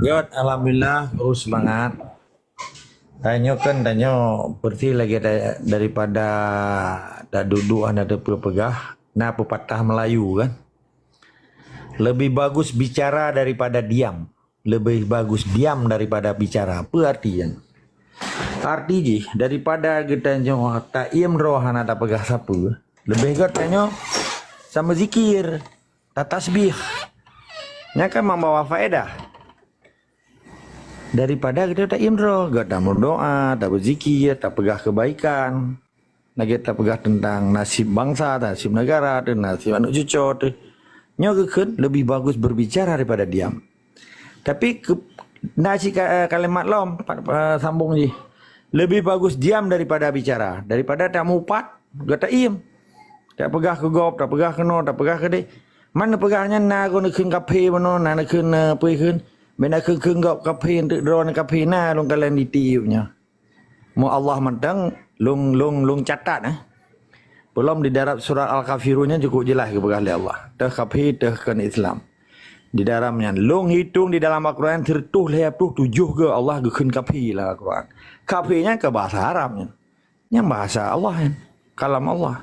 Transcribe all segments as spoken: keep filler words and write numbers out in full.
Göt, alhamdulillah, Guru seumangat. Tanyoe kan, tanyoe beureuti lagèe da-, daripada taduek-duek hana teupeue peugah, na peupatah Meulayu kan, "Lebih bagus bicara daripada diam, lebih bagus diam daripada bicara." Peue arti nyan? Arti jih, daripada geutanyoe taiem droe hana tapeugah sapeue, leubeh göt tanyoe sameuzikir, tatasbih. Nyan kan membawa faedah. Daripada geutanyoe taiem droe, göt tameudoa, tabeuzikir, tapeugah keubaikan. Lagèe tapeugah teuntang nasib bansa, nasib neugara, nasib aneuk cucoe teuh. Nyoe geukheun lebih bagus berbicara daripada diam. Tapi keu-, na cit ka-, kalimat lom, pa-, pa-, sambong jih. Lebih bagus diam daripada bicara. Daripada tamupat, göt taiem. Tapeugah keu gob, tapeugah keunoe, tapeugah keudeh. Man neupeugah nyan na goe neukheun kaphé bunoe, na neukheun, eh, peue kheun. Bèk neukheun-kheun gob kaphé, eunteuk droeneuh kaphé, na lôn kalon di tiep nyoe. Meu Allah mantong, lôn, lôn, lôn catat, eh. Peulom di dalam surat Al-Kafirun nyan cukup jeulaih geupeugah lé Allah. Teuh kaphé, teuh kon Islam. Di dalam nyan, lôn hitong di dalam Al-Quran sireutôh lhèe plôh tujoh goe Allah geukheun kaphé lam Al-Quran. Kaphé nyan keu bahasa Arab nyan. Nyan bahasa Allah nyan. Kalam Allah.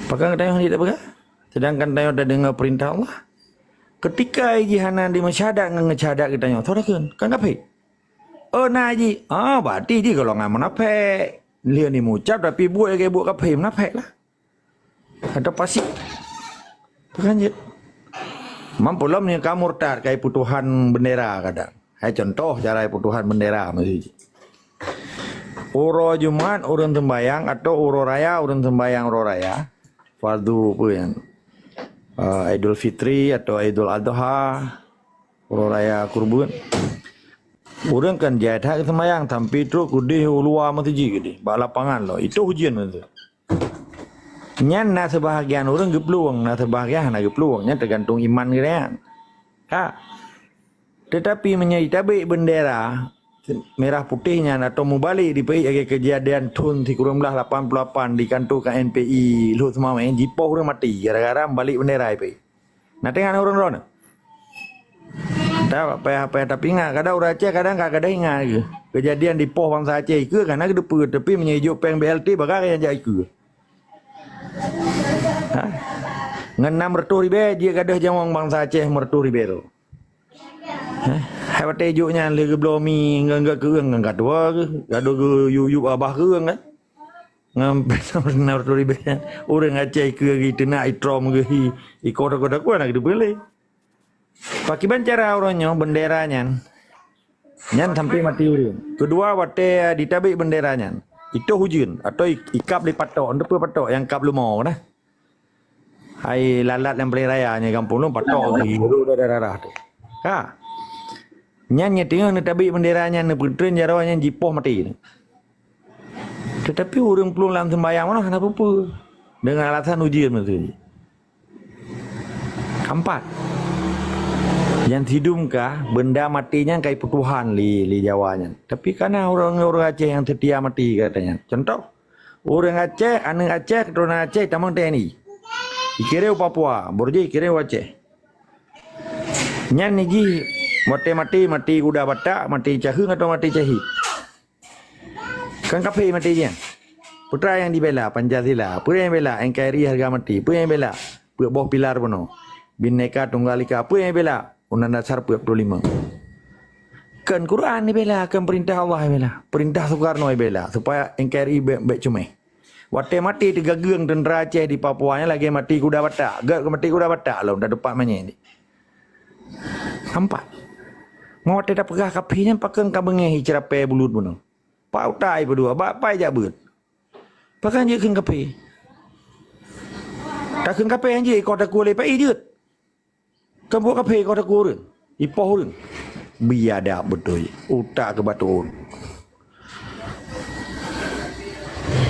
Pakon geutanyoe hana tapeugah? Sedangkan tanyoe tadeungoe peurintah Allah. Keutika jih hana dimeucadat ngon meucadat geutanyoe, soe takheun? Kan kaphé. Oh, na jih. Ah, berarti jih golongan munafék. Lheueh ni meucab tapi buet lagèe buet kaphé, munafék lah. Atau fasik. Pakon jeuet. Mampôh lom nyoe ka murtad, ka ipeutuhan bendera kadang. Hai contoh cara ipeutuhan bendera maksud jih. Uroe Jumat ureueng sembayang atau uroe raya ureueng sembayang uroe raya. Fardu apa yang, ah, Idul Fitri atau Idul Adha, uroe raya kurban. Ureueng kan jai that sembayang sampai trok keudeh u luwa meuseujid keudeh, bak lapangan lom. Itu ujeuen meuseujid. Nyan na seubahagian ureueng geuplueng, na seubahagian hana geuplueng. Nyan teugantung iman geutanyoe. Ka. Teutapi meunyoe tabek bendera merah putéh nyan atau meubalek dipeuék lagèe keujadian thon sikureueng blaih lapan puluh lapan di kanto K N P I Lhokseumawe, jipoh ureueng maté gara-gara meubalek bendera dipeuék. Na teuingat ureueng droeneuh? Entah apa yang, apa yang tapi ingat, kadang ureueng Aceh kadang ka gadôh ingat lagèe. Keujadian dipoh bansa Aceh ikeue kan na geuteupeue, tapi meunyoe ijok péng B L T bagah nyang jak ikeue. Ha? Ngon nam reutôh ribèe jeuet gadôh nyawöng bansa Aceh meureutôh ribèe tu. Heh, hai watèe jok nyan lé geubloe mi ngon geukeue ngon ka tuha geuh, gadôh geuyup-yup abah keueung kan. Ngon nam reutôh ribèe nyan, ureueng Aceh keu geuh teunak itrom geuh hi, ikoh takot-takot hana geuteupeue lé. Pakiban cara uroe nyoe bendera nyan, nyan sampai mati ureueng. Keudua, watèe ditabek bendera nyan, itoh ujeuen atau i-, ikab lé patok, teupeue patok nyang kab leumo na. Hai lalat nyang paleng raya nyoe gampông lôn patok lagèe udah darah tu. Ha. Nyan nyoe teungoh neutabek bendera nyan neupeutreun jaroe nyan jipoh maté. Teutapi ureueng plueng lam seumbayang meunoe hana peue-peue. Deungon alasan ujeuen meuseujid. Keempat. Nyang sidum kah benda maté nyan ka ipeutuhan lé, lé Jawa nyan. Tapi kana ureueng-ureueng Aceh nyang seutia maté gata nyan. Contoh, ureueng Aceh, aneuk Aceh, keuturonan Aceh tamong T N I. Ikirém u Papua, baroe jih ikirém u Aceh. Nyan jih watèe maté, maté kuda batak, maté caheueng atau maté syahid. Kan kaphé maté jih nyan. Peue nyang dibela? Pancasila. Peue nyang dibela? N K R I harga mati. Peue nyang dibela? Peuet boh pilar bunoe. Bhinneka Tunggal Ika. Peue nyang dibela? Undang Dasar empat puluh lima. Kan Quran dibela, kan perintah Allah dibela. Perintah Soekarno dibela supaya N K R I bèk, bèk cuméh. Watèe maté teugageueng teuntara Aceh di Papua nyan lagèe maté kuda batak. Gèt keu maté kuda batak lom, dak teumpat manyèt. Nampak? Meunyoe watèe tapeugah kaphé nyan pakon ka beungèh iceurapée bulut bunoe. Pak utai peudua, bak pai jak beuet. Pakon jeuet kheun kaphé? Takheun kaphé han jeuet, ikoh takue lé pai jeuet. Kan buet kaphé ikoh takue ureueng, ipoh ureueng. Biadab beutôi, utak keu bathôn.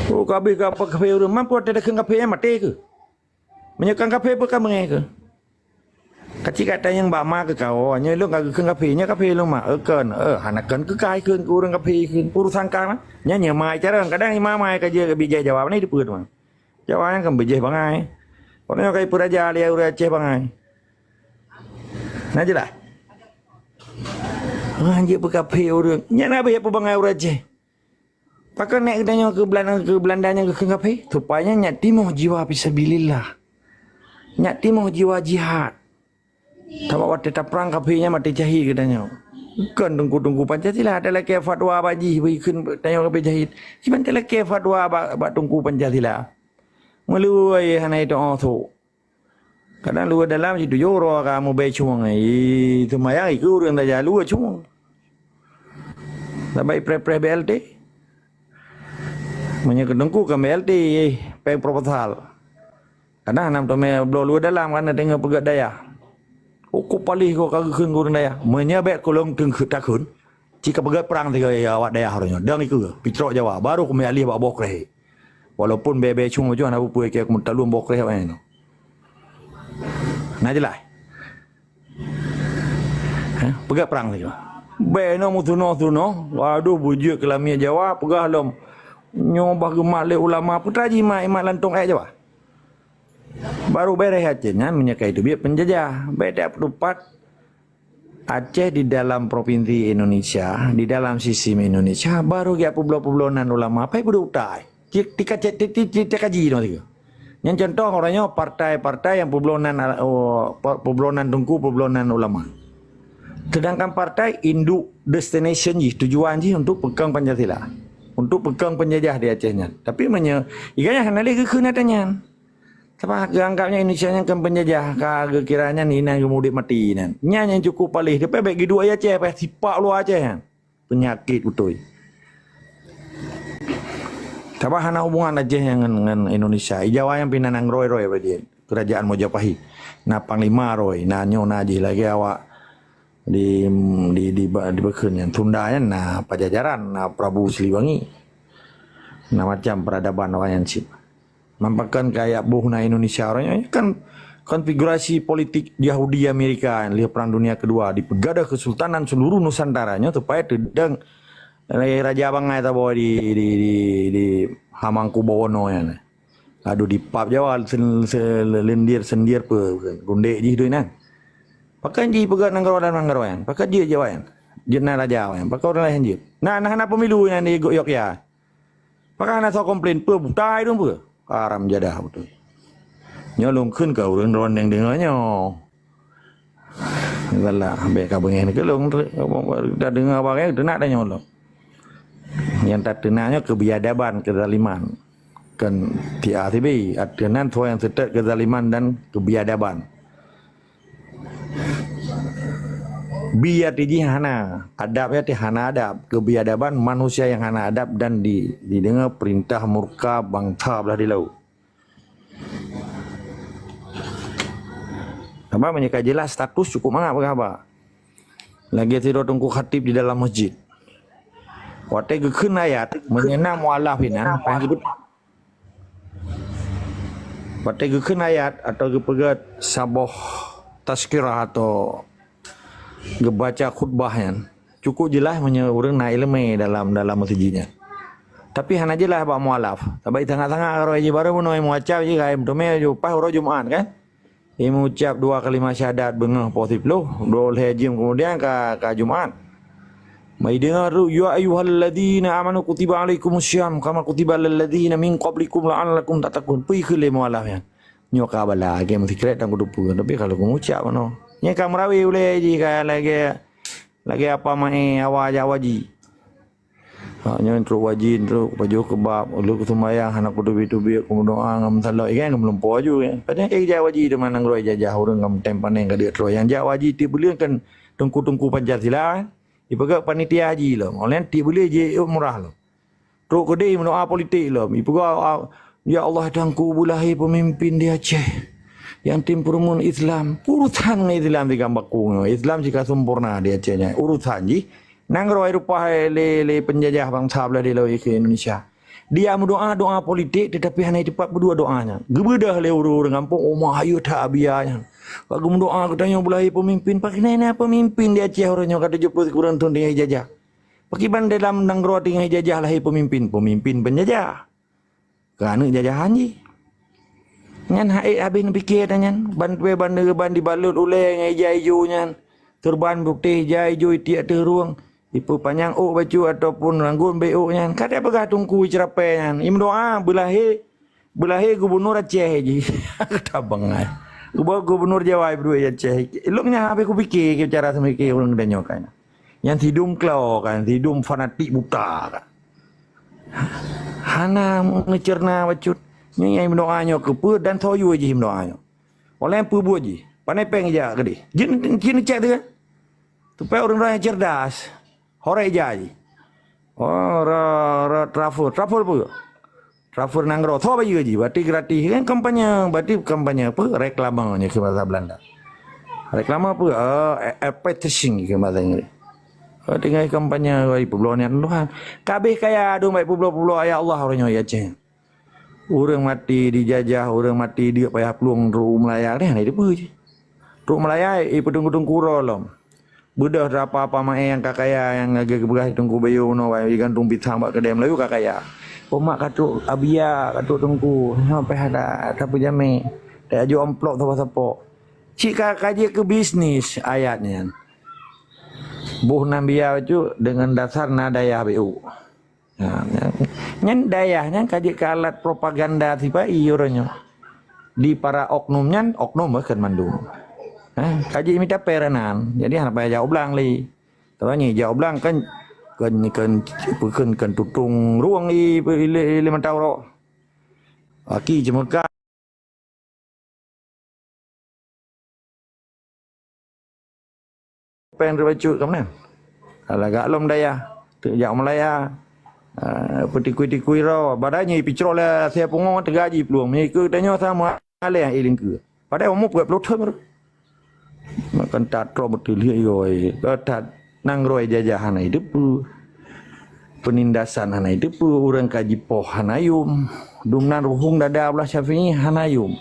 Oh, ka habéh ka kaphé ureueng, man peue watèe takheun kaphé nyan maté keuh? Meunyoe kan kaphé peue ka beungèh keuh? Ka cit ka tanyong bak ma keuh kawoe, nyoe lôn ka geukheun kaphé, nyoe kaphé lôn ma. Eh, kon, eh, hana kon keukai kheun keu ureueng kaphé kheun, urosan kah mah. Nyan nyoe ma carông, kadang ma ma ka jeuet bijéh Jawa, na di peue teuma. Jawa nyan kan bijéh bangai. Orang nyoe ka ipeuraja lé ureueng Aceh bangai. Na jeulaih? Ah, jeuet peukafé ureuëng. Nyan habéh peue bangai ureuëng Aceh. Pakon nèk geutanyoe keu Belanda, keu Belanda nyang geukheun kafé? Supaya nyak timoh jiwa fisabilillah. Nyak timoh jiwa jihad. Sabab watée taprang kafé nyan maté syahid geutanyoe. Kon teungku-teungku Pancasila talakée fatwa bak jih beu ikheun tanyoe kafé syahid. Kiban talakée fatwa bak, bak teungku Pancasila. Meului hana itoe sôk. Kadang luwa dalam situju uroe ka meubée cueng. Ih, seumayang ikeu ureuëng tajak luwa cueng. Sabai preh-preh B L T. Meunyoe keu teungku kan B L T, eh, péng proposal. Kadang hana meuteumé bloe luwa dalam karena teungoh peugét dayah. Uku palih ko ka geukheun ureuëng dayah. Meunyoe bék kulong teungku takheun, cika peugét prang tiga ya awak dayah uroe nyoe. Dang ikeu, pitrok Jawa, baru kumé alih bak boh kreh. Walaupun bée-bée cuma jua hana peue-peue keu meutalun boh kreh awak nyoe. Na jeulaih. Hah? Peugah prang lagi. Bée nyoe meutunoh-tunoh, waduh bujeuet keu lamiet Jawa, peugah lom. Nyoe bah geumat lé ulama, putra jih mat imat lantong ayat Jawa. Baru beres Aceh nyan meunyoe ka iteubiet penjajah. Bée dak peutupat Aceh di dalam provinsi Indonesia, di dalam sistem Indonesia, baru geujak peubloe-peubloe nan ulama, pai peuduek utai. Ti-, tika cek, ti-, ti-, ti-, tika ji nyoe tiga. Nyan contoh orang nyoe partai-partai yang peubloe nan, oh, pe-, peubloe nan teungku, peubloe nan ulama. Sedangkan partai induk destination jih, tujuan jih untuk peukong Pancasila. Untuk peukong penjajah di Aceh nyan. Tapi meunyoe, iga nyan hana lé geukheun ata nyan. Sabab geuanggapnya Indonesia nyan kan penjajah, ka geukira nyan inan geumudek mati nan. Nyan nyang cukup palih, tapi bék geuduek ayah Aceh, payah sipak luwa Aceh nyan. Peunyakét beutôi. Sabab hana hubungan Aceh nyan ngon, ngon Indonesia. I Jawa nyan pih na nanggroe-roe bak jih. Kerajaan Majapahit. Na panglima roe, na nyoe na jih lagée awak di, di, di, di, dibeukeuen nyan. Sunda nyan na Pajajaran, na Prabu Siliwangi. Na macam peradaban awak nyan cit. Mampakan kaya boh na Indonesia orang nyan kan konfigurasi politik Yahudi Amerika lheueh Perang Dunia Kedua dipeugadoh Kesultanan seluruh Nusantara nyoe supaya teudong raja bangai saboh di, di, di, di Hamangkubuwono nyan. Aduh di pap Jawa sen-, se-, lendir sendir pe gundek jih doi nan. Pakon jih peugah nanggroe dan nanggroe nyan. Pakon jih Jawa nyan. Jeuet na raja nyan. Pakon ureuëng laén jeuet. Nah, nah, na pemilu nyan di Yok ya. Pakon hana soe komplain, peue buta idong peue? Haram jadah beutôi. Nyoe lôn kheun keu ureuëng droeneuh deungoe nyoe. Galak, bék ka beungéh keu lôn, ta deungoe barang teunak tanyoe lom. Nyang tateunak nyoe keubiadaban, keuzaliman. Kon tieb-tieb, ateueh nan soe nyang seutôt keuzaliman dan keubiadaban. Bi arti jih hana, adab arti hana adab, keubiadaban manusia nyang hana adab dan di, dideungoe peurintah murka bansa blah di laôt. Haba meunyoe ka jeulaih status cukup mangat peugah haba. Lagée sidroe teungku khatib di dalam masjid. Watée geukheun ayat, meunyoe na mualaf inan, payah geubeuet. Watée geukheun ayat atau geupeugét saboh tazkirah atau geubaca khutbah nyan, cukup jeulaih meunyoe ureuëng na iéleumé dalam, dalam meuseujid nyan. Tapi hana jeulaih bak mualaf. Sabab sangat-sangat roh jih baru meunoe muacab jih kai meuteumé ju-, pas uroe Jumat kan. Imucab dua kalimah syahadat beungoh poh siploh, dua lhée jeuem keumudian ka, ka Jumat. Mai deungoe, "Ya ayyuhalladzina amanu kutiba alaikumus shiyam kama kutiba alal ladzina min qablikum la'allakum tattaqun." Peue kheun lé mualaf nyan? Nyoe ka bala, lagée meusikrek dan kutupeue, tapi kalau kumucab meunoe. Nyan ka meurawe ulée jih ka lagée, lagée apa maé awa jak waji. Ha, nyoe trok waji, trok pajoh keubab, ulée kuseumayang hana kuteubiet-teubiet, kumeudoá ngon meusalok, ikan ngon meulumpo aju kan. Padahai jak waji teuma nanggroe jajah ureuëng ngon tem paneng ka deuk troh. Nyang jak waji tieb buleuen kan teungku-teungku Pancasila kan. Ipeugah panitia haji lom. Oleh tieb buleuen jeuet murah lom. Trok keudeh meudoá politik lom. Ipeugah, "Ya Allah, Tuhanku, beu lahé peumimpin di Aceh nyang tem peurumoh Islam." Urusan ngon Islam di gamba ku nyoe. Islam sika sempurna di Aceh nyan. Urusan jih nanggroe rupa lé, lé penjajah bansa blah di laôt keu Indonesia. Dia meudoá doá politik tetapi hana tepat peudua doá nyan. Geubeudoh lé ureuëng-ureuëng gampông, "Oh, mah hayeu that Abiya nyan. Ka geumeudoá geutanyoe beu lahé peumimpin." Pakriban na peumimpin di Aceh uroe nyoe ka tujoh ploh sikureueng thon tinggai jajah. Pakriban dalam nanggroe tinggai jajah lahé peumimpin, peumimpin penjajah. Keu aneuëk jajahan jih. Nyan hak ék habéh neupike ata nyan, ban tue ban neureban dibalot ulée ngon ija ijo nyan. Turban putéh ija ijo itiek ateueh rueng, ipeupanyang ôk bacut ataupun ranggon bèk ôk nyan. Ka tapeugah teungku ceurapèe nyan, imeudoá beulahé, beulahé gubunur Aceh jih. Ka tabangai. Gubunur Jawa ipeudua Aceh. Lôn nyan habéh kupike keu cara seumike ureueng geutanyoe kan. Nyan sidum klo kan, sidum fanatik buta kan. Hana meuceurna bacut. Nyoe nyang imeudoá nyoe keupeue dan soe yue jih imeudoá nyoe. Oleh peubuet jih. Pane péng ija keudeh. Jeuet, jeuet neucèk teuh. Supaya ureueng-ureueng nyang cerdas. Horé ija jih. Oh, ra, ra, travel. Travel peue? Travel nanggroe. Soe bayeue jih? Berarti gratis. Kan kampanye. Berarti kampanye apa? Reklame nyoe keu bahasa Belanda. Reklame apa? Ah, advertising keu bahasa Inggris. Oh, tinggai kampanye, wai, peubloe niat Tuhan. Kabeh kaya dong baik peubloe-peubloe ayat Allah ureueng nyoe ya, ceh. Ureueng maté dijajah, ureueng maté deuk payah plueng trok Malaya, deh, hana jiteupeue ceh. Trok Malaya, eh, peutungku-tungku uroe lom. Beudôh apa-apa maé nyang ka kaya, nyang lagèe geupeugah Teungku Bayu bunoe, wai, jigantung pisang bak keudè Meulayu ka kaya. Umat ka trok Abia, ka trok Teungku, nyoe payah ta, tapeujamé, tajok amplop sapo-sapo. Cit ka, ka jeuet keu bisnis ayat nyan. Boh nan biya bacut deungon dasar na dayah B U. Ha, nyan, nyan dayah nyan ka jeuet keu alat propaganda sipa-i uroe nyoe. Di para oknum nyan, oknum meukeun mandum. Ha, ka jeuet mita péng nan. Jadi hana payah jak u blang lé. Tapi nyan jak u blang kan, kan, kan, kan, kan tutong rueng i, i, i, i mata uroe. Aki ceumeuka. Péng teubacut ka meunan. Lagak lom dayah, teuk jak Malaya, ah, peutikui-tikui droe. Padahai nyoe ipicrok lé asèe pungo teuga jiplueng. Meunyoe ikeue tanyoe sama alèh i lingkeue. Padahai umu peuet ploh thon baru. Maka that trok beuteuliek yoi. Ka that nanggroe jajah hana jiteupeue. Peunindasan hana jiteupeue. Ureueng ka jipoh hana yum. Dumnan ruhueng dada Abdullah Syafi'i hana yum.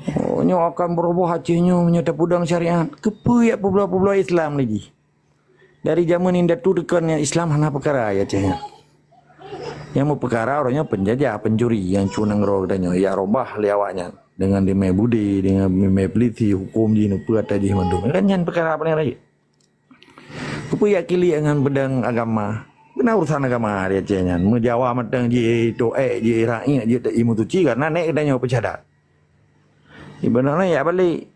Oh, nyoe akan beuroboh Aceh nyoe, nyoe tapeudong syariat. Keupeue jak peubloe-peubloe Islam lé jih? Dari jameun indatu teukon nyang Islam hana peukara ya Aceh nyan. Nyang meupeukara uroe nyoe peunjajah, pencuri nyang cu nanggroe geutanyoe, jak robah lé awaknyan. Deungon dimé budé, deungon dimé peulisi, huköm jih, neupeue ata jih mandum. Kan nyan peukara paleng rayeuk. Keupeue jak kiliek ngon peudong agama? Keunan urusan agama di Aceh nyan. Meujawa mantong jih, toh ék jih, rakyat jih, tak imu suci karena nèk geutanyoe peucadat. Ibaratnya jak balek.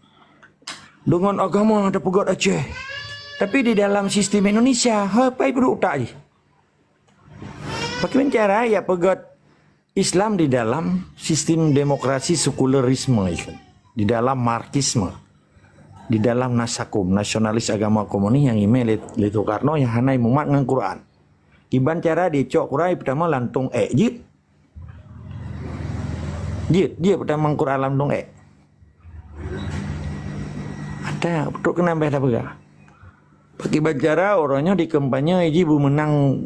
Deungon agama tapeugöt Aceh. Tapi di dalam sistem Indonesia, ha, pai peuduek utak jih. Pakriban cara jak peugöt Islam di dalam sistem demokrasi sekularisme itu, di dalam Marxisme, di dalam Nasakom, nasionalis agama komunis nyang imé lé, lé Soekarno nyang hana imumat ngon Quran. Kiban cara jicok Quran, pertama lantong ék jeuet. Jeuet, jeuet pertama Quran lantong ék. Ata, trok keunan beh tapeugah. Pakiban cara uroe nyoe di kampanye jih beumeunang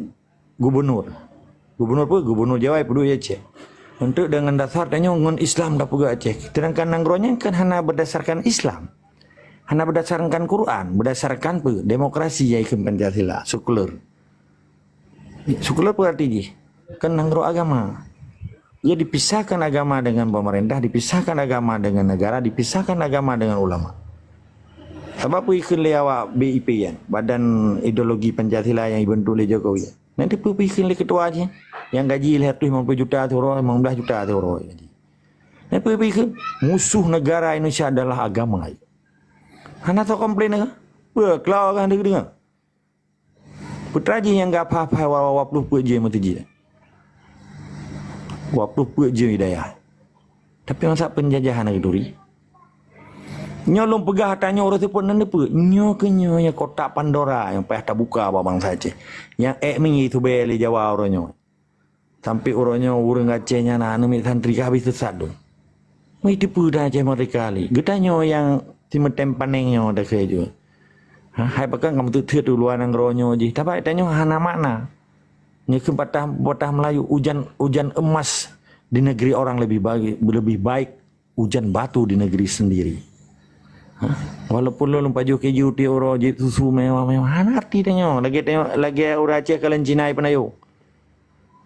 gubunur. Gubunur peue? Gubunur Jawa peuduek Aceh. Untuk dengan dasar tanyoe ngon Islam tapeugah Aceh. Sedangkan nanggroe nyan kan hana berdasarkan Islam. Hana berdasarkan Quran, berdasarkan peue? Demokrasi, yaitu Pancasila, sekuler. Sekuler peue arti jih? Kan nanggroe agama. Ya dipisahkan agama dengan pemerintah, dipisahkan agama dengan negara, dipisahkan agama dengan ulama. Sabab peue ikheun lé awak B I P kan? Badan Ideologi Pancasila nyang ibentuk lé Jokowi. Nanti peue-peue ikheun lé ketua jih. Yang gaji lhèe reutôh limong puluh juta siuroe, limong belas juta siuroe gaji. Nanti peue-peue ikheun musuh negara Indonesia adalah agama. Hana tau komplain ke? Peue klau kan deungoe? Putra jih nyang geuphai-phai wa, wa, wa ploh peuet jeuem meuteujih. Wa ploh peuet jeuem hidayah. Tapi masa penjajahan geuturi. Nyoe lôn peugah tanyoe ureueng seupôt nan neupeu. Nyoe keuh nyoe nyang kotak Pandora nyang payah tabuka bak bansa Aceh. Nyang ék meunyoe tubée lé Jawa uroe nyoe. Sampai uroe nyoe ureueng Aceh nyan hana neumiet santri ka habéh sesat dong. Meuteupeue dan Aceh merdeka lé. Geutanyoe nyang simeutém paneng nyoe dakhe jeuet. Ha, hai pakon ka meuteuteut u luwa nanggroe nyoe jih. Tapi tanyoe hana makna. Nyoe keuh patah, patah Melayu, ujan, ujan emas di negeri orang lebih baik, lebih baik ujan batu di negeri sendiri. Ha? Walaupun lôn pajoh keju tiep uroe, jép susu mewah-mewah, hana arti tanyoe. Lagèe tanyoe, lagèe ureueng Aceh kalon Cina ipeunayong.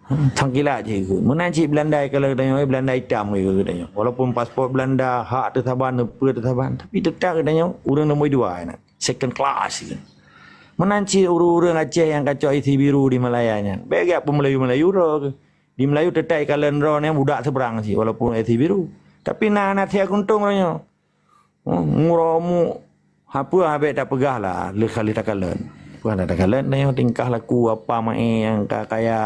Ha? Tangkilat jih ikheun. Meunan cit Belanda ikalon tanyoe, Belanda itam ikheun tanyoe. Walaupun paspor Belanda, hak teusaban, peue teusaban, tapi teutap tanyoe ureueng nomor dua nyan. second class. Meunan cit ureuëng-ureuëng Aceh nyang kacok isi biru di Malaya nyan. Bèk geupeumelayu-melayu droe keuh. Di Melayu teutai kalon droe nyan budak seberang cit, walaupun isi biru. Tapi na hana siat kuntong droe nyoe. Oh, uroe mu, hana peue, habéh tapeugah lah, lheueh kali takalon. Peue hana takalon, tanyoe tingkah laku apa maé nyang ka kaya,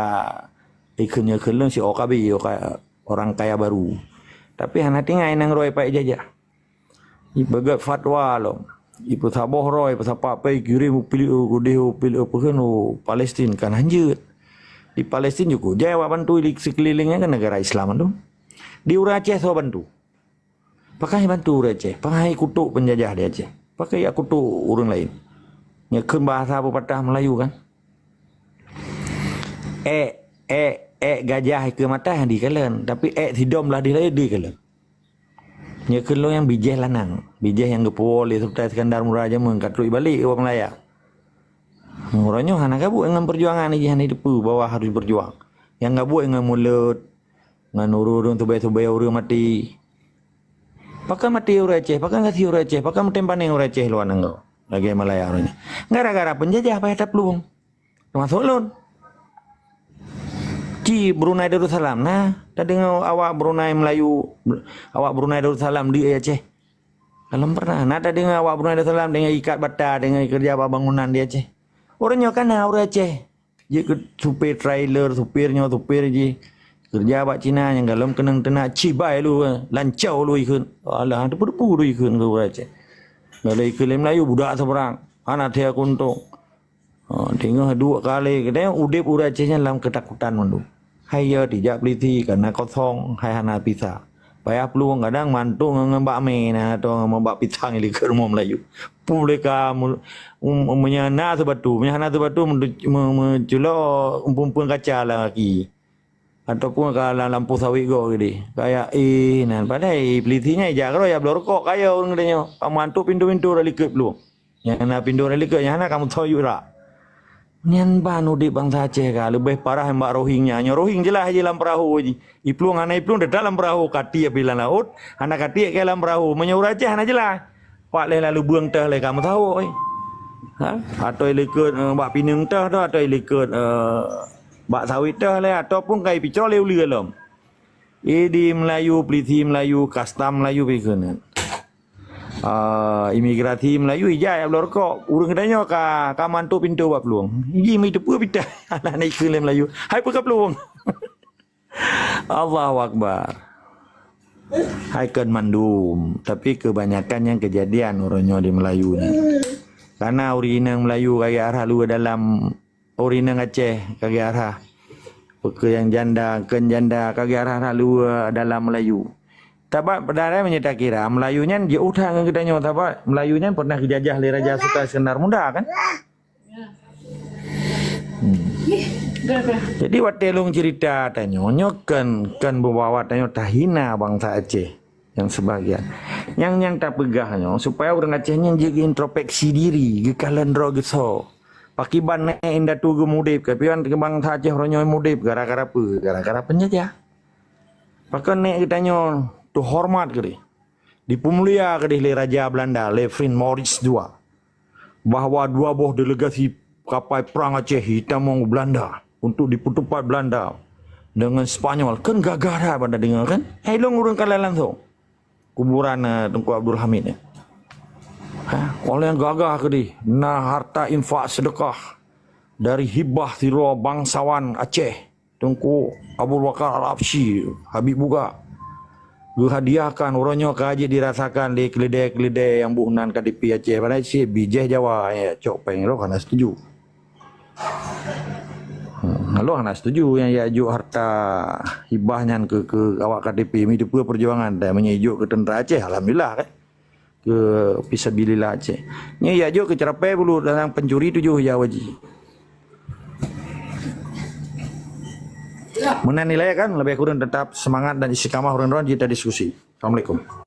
ikheun-ikheun lôn si O K B, oka-, orang kaya baru. Tapi hana tinggai nanggroe paih jajah. Ipeugét fatwa lom. Ipeusaboh roh, ipeusapat pèng, kirém u Pil-, u Kudus, u Pil-, u peue kheun, u Palestin, kan hanjeuet. Di Palestin jukujai awak bantu, di sekelilingnya kan negara Islam tu. Di ureuëng Aceh soe bantu? Pakon bantu ureuëng Aceh? Pakon kutok penjajah di Aceh? Pakon kutok ureuëng laén? Nyan kheun bahasa pepatah Melayu kan? Ék, ék, ék gajah ikeue mata nyang dikalon, tapi ék sidom lah di laén dikalon. Nyan kheun lôn nyang bijéh lanang, bijéh nyang geupeuwoe lé Sultan Iskandar Muda jameun ka trok ibalek u Malaya. Uroe nyoe hana gabuek ngon peujuangan jih, hana jiteupeue bahwa harus berjuang. Nyang gabuek ngon mulôt, ngon ureuëng-ureuëng tubée-tubée ureuëng maté. Pakon maté ureuëng Aceh, pakon gasien ureuëng Aceh, pakon meutem panéng ureuëng Aceh luwa nanggroe. Lagée Malaya uroe nyoe. Gara-gara penjajah payah taplueng. Teumasok lôn. Ci Brunei Darussalam, na tadeungoe awak Brunei Melayu, awak Brunei Darussalam di Aceh? Kalon pernah. Na tadeungoe awak Brunei Darussalam deungon ikat bata, deungon keureuja bak bangunan di Aceh? Ureuëng nyoe kan na ureuëng Aceh. Jeuet keu supir trailer, supir nyoe, supir jih. Keureuja bak Cina nyang galom keunong teunak cibai lu, lancau lu ikheun. Alah, teupeu-teupeu lu ikheun keu ureuëng Aceh. Galak ikheun lé Melayu, budak seberang. Hana thé kuntong. Oh, teungoh duek kali, katanya udeb ureuëng Aceh nyan lam keutakutan mandum. Hai ya, tijak peulisi, kana kosong, hai hana pisa. Payah plueng kadang mantuk ngon, ngon bak mie na, atau ngon bak pisang di likot rumoh Melayu. Peue boleh ka mu-, um, meunyo na seubatu, meunyo hana seubatu, meudu-, me-, meuculok umpung-umpung kaca lam gaki. Ataupun ka lam lampu sawit goe geude. Kayak, eh, nan padahai peulisi nyan ijak keudroe, ijak bloe rukok kaya ureuëng geutanyoe. Ka mantuk pintoe-pintoe dah likot plueng. Nyang na pintoe dah likot, nyang hana ka meusoe yue rak. Nyan ban udeb bansa Aceh ka leubeh parah nibak Rohingya. Nyoe Rohing jeulaih jih lam peurahô jih. Iplueng hana iplueng teutap lam peurahô, ka tiek pih lam laôt, hana ka tiek keu lam peurahô. Meunyoe ureuëng Aceh hana jeulaih. Pat lé lalu beueng teuh lé ka meusaho, eh. Ha? Atau ilikot, eh, bak pineung teuh tu, atau ilikot, eh, bak sawit teuh lé, ataupun ka ipicol lé uleue lom. Eh, di Melayu, peulisi Melayu, kastam Melayu pih keunan. Ah, imigrasi Melayu ijak jak bloe rukok. Ureuëng geutanyoe ka, ka mantuk pintoe bak plueng. Jih meuteupeu pitah. Alah, na ikheun lé Melayu. Hai peue ka plueng. Allahu Akbar. Hai kon mandum, tapi kebanyakan nyang kejadian uroe nyoe di Melayu nyan. Karena ureuëng inong Melayu ka geurhah luwa dalam, ureuëng inong Aceh ka geurhah. Peue keu nyang janda, kon janda ka geurhah luwa dalam Melayu. Sabab padahai meunyoe takira, Melayu nyan jiôh that ngon geutanyoe, sabab Melayu nyan pernah geujajah lé Raja Sultan Iskandar Muda kan? Hmm. Jadi watée lôn cerita tanyoe, nyoe kon, kon bahwa tanyoe tahina bansa Aceh nyang sebagian. Nyang, nyang tapeugah nyoe supaya ureuëng Aceh nyan jeuet introspeksi diri, geukalon droe geusoe. Pakiban nèk indatu geumudeb, kapian bansa Aceh uroe nyoe mudeb gara-gara peue? Gara-gara penjajah. Pakon nèk geutanyoe teuhoreumat keudeh, dipeumulia keudeh lé Raja Belanda, lé Prince Maurice dua, bahwa dua boh delegasi kapai prang Aceh jitamong u Belanda untuk jipeutupat Belanda deungon Spanyol. Kan gagah that ban tadeungoe kan? Hai lôn ureuëng kalon langsong kuburan, eh, Teungku Abdul Hamid, eh. Ha, oleh gagah keudeh na harta infak sedekah dari hibah sidroe bangsawan Aceh. Teungku Abu Bakar Al-Habsyi, Habib Buga, geuhadiahkan uroe nyoe ka jeuet dirasakan lé keuleudée-keuleudée nyang boh nan K T P Aceh. Padahai cit bijéh Jawa, ya, cok péng lôn hana setuju. Hmm, lôn hana setuju nyang jak jok harta hibah nyan keu, keu awak K T P. Meuteupeu peujuangan, dan meunyoe jok keu teuntra Aceh, alhamdulillah, kan. Keu fisabilillah Aceh. Nyoe jak jok keu ceurapée bulut dan pencuri tujoh ya waji. Meunan nilai kan, lebih kurang tetap semangat dan istiqamah ureuëng droe jita diskusi. Assalamualaikum.